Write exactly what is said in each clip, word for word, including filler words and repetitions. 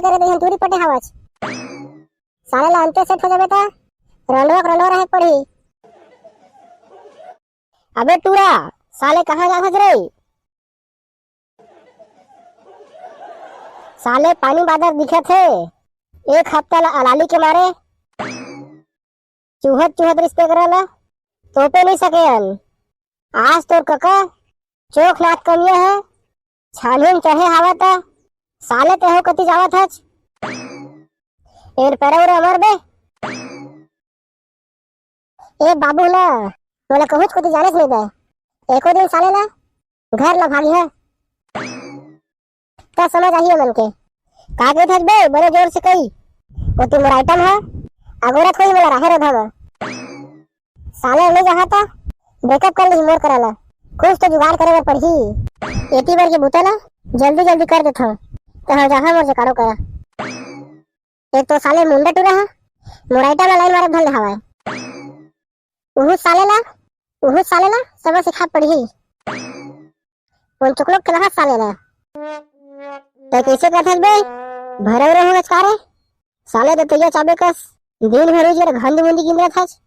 करे दे, टूरी पटे हवच। साले ला अंते सेट हो जाबे त रंडवा के रंडवा रहे के पड़ही। अबे टूरा, साले कहाँ जात हस रे? साले पानी बादर दिखत हे, एक हफ्ता ला अलाली के मारे चूहत चूहत रिश्ते करा ला तोपे नहीं सके हन। आज तोर कका चोख नाक कमिया है, छानही म चढ़े हावत, साले तेहो कति जावत हच। एन पैरा उरा अमर बे। ए बाबू ना, मोला कहूच कोती जानेच नहीं दे। एको दिन साले ना घर ला भागी है। त समझ आही मन के। का कहत हच बे, बड़े जोर से कही। कोती मोर आइटम है, अगोरत होई मोला राहे रोधा में। साले नहीं जहाँ त ब्रेकअप कर ली मोर करा ला। कुछ तो जुगाड़ करे बर पड़ही। एती बर के बूता ला जल्दी जल्दी कर देथव। त हाँ जहाँ मोर जकारो करा। एक तो साले मुंडा टूरा है, मोर आइटम ला लाइन मारे भल हवाए। उहू साले ला, उहू साले ला सबक सिखा पड़ही। कौन चुकलोक के रहा साले ला। तै कैसे कहत हस बे? भरे उरे हो गच का रे? साले तो तैया चाबे कस दिन भर उजर घंदी मुंदी गिन रहत हस।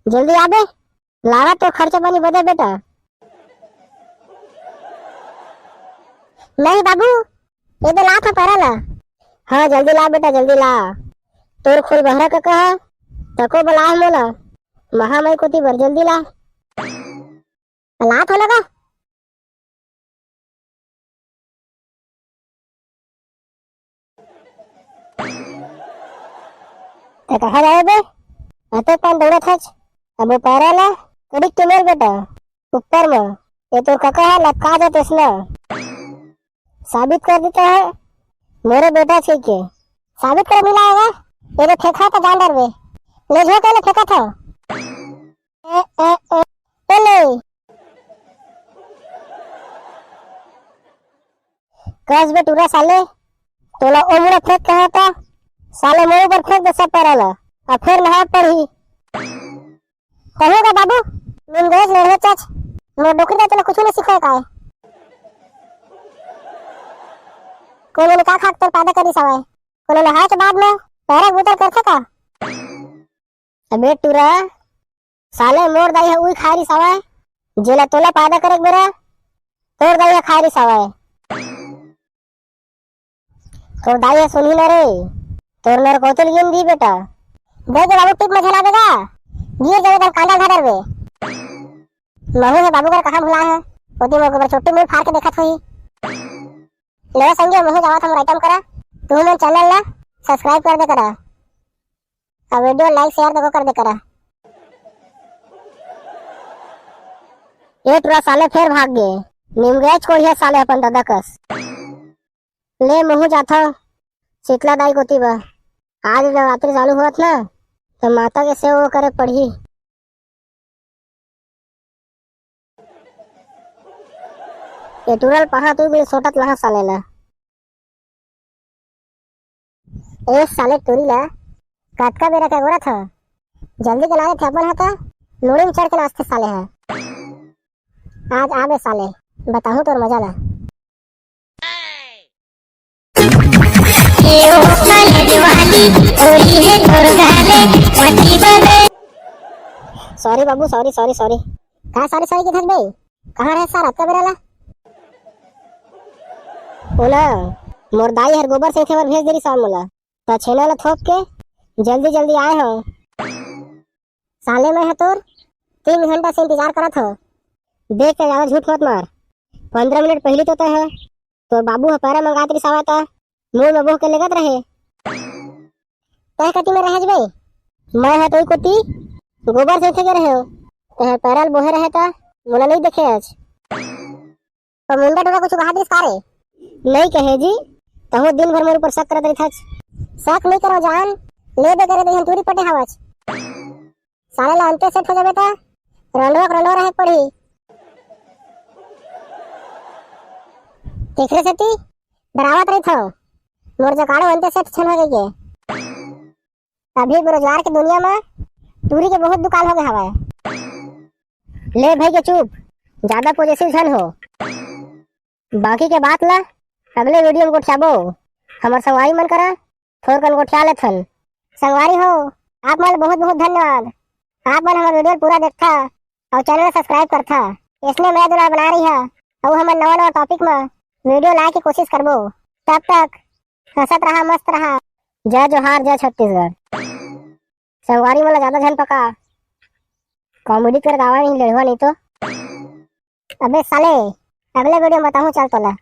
जल्दी आबे, लावा तो खर्चा पानी बदे बेटा। नहीं बाबू, ये दे लात ह पैरा ला। हाँ जल्दी ला बेटा, जल्दी ला। तोर खोल बहरा का कहा, तको बला है मोला। महामाई कोती बर जल्दी ला। लात हो लगा। ते कहाँ जाए बे? अते पान दौड़त हच। अब वो पैरा ला कड़िक के मेल बेटा, ऊपर में। ये तो कका है लटका दे तेसना। साबित कर देता है मेरे बेटा से के। साबित कर मिला होगा। ये तो फेंका था जान डर बे। ले जो के ले फेंका था। ए, ए, ए, ए ले। कस बे टूरा साले, तोला ओ मुड़ा फेंक कहा था, साले मोर ऊपर फेंक दे सब पैरा ला, अब फिर नहा पड़ही। कहोगा बाबू, नीम गैस ले रहे चच, मोर डोकरी दा तोला कुछ नहीं सिखाए का है। कोई मैंने का खाक तोर पैदा करी सवाए, कोनो नहाए के बाद में पैरा उतर करथे का? अबे टूरा, साले मोर दाई ह उही खाए रिस हवय, जेला तोला पैदा करे के बेरा तोर दाई ह खाए रिस हवय। तोर दाई ह सुनही ना रे, तोर नरकौतल गिन दी बेटा। देख के बाबू टिप में झला देगा, गिर जावे त कांदा धर बे। महू हे बाबू कर कहाँ भुला है, ओती मोर गोबर चोटी मुंह फाड़ के देखत होही। ले संगे महू जावत हम आइटम करा, तू मन चैनल ला सब्सक्राइब कर दे करा। आ वीडियो लाइक शेयर देखो कर दे करा। ए टुरा साले फेर भाग गे। निमगेच कोढ़िया साले अपन दादा कस। ले महू जाथव शीतला दाई कोती बा। आज नवरात्रि चालू होत ना, त माता के सेवा करे पड़ही। ए टुरल पहा तू भी सोटत लहा साले ला। ए साले टूरी ला, कतका बेरा के गोरत ह? जल्दी के लाने थे अपन ह त, लोड़ी में चढ़ के नाचते साले ह। आज आबे साले, बताहूँ तोर मजा ला। सॉरी बाबू, सॉरी, सॉरी, सॉरी। का सॉरी, सॉरी के थक बे? कहाँ रहे सार अतका बेरा ला? ओला, मोर दाई हर गोबर सेंथे बर भेज दे रिस मोला। त छेना ला थोप के जल्दी जल्दी आए हव। साले मैं ह तोर तीन घंटा से इंतजार करत हव। देख के ज्यादा झूठ मत मार। पंद्रह मिनट पहिली तो तय है तोर बाबू ह पैरा मंगात रिस हवय त मुंह में बोह के लेगत रहे। तय कति में रहे जबे? मैं ह तोई कोती गोबर सेंथे गे रहे हो। तय पैरा ल बोहे रहे त मोला नहीं देखे आज। तो मुंडा टोरा कुछ कहा दिस का रे? नहीं कहे जी, तहूँ दिन भर मोर ऊपर शक करत रहिथच। शक नहीं करो जान, लेबे करे दे हम टूरी पटे हवच। साले ला अंते सेट हो जाबे त रंडवा के रंडवा रहे पड़ी। तेखरे सेती डरावत रहिथव, मोर जकाड़ो अंते सेट छन हो गई है। अभी बेरोजगार के दुनिया म टूरी के बहुत दुकाल हो गए हवय। ले भाई के चुप, ज्यादा पॉजिटिव झन हो। बाकी के बात ला अगले वीडियो में गोठियाबो। हमर संगवारी मन करा थोरकन गोठिया लेथन। संगवारी हो, आप मन ल बहुत बहुत धन्यवाद। आप मन हमर वीडियो ल पूरा देखथा अउ चैनल ल सब्सक्राइब करथा। इसने मैं दुलार बना रही है अउ हमन नवा नवा टॉपिक म वीडियो लाए के कोशिश करबो। तब तक हंसत रहा, मस्त रहा। जय जोहार, जय छत्तीसगढ़। संगवारी मन ल ज्यादा झन पका, कॉमेडी कर गावा नहीं, लेढ़वा नहीं तो। अबे साले, अगले वीडियो में बताऊं, चल तोला।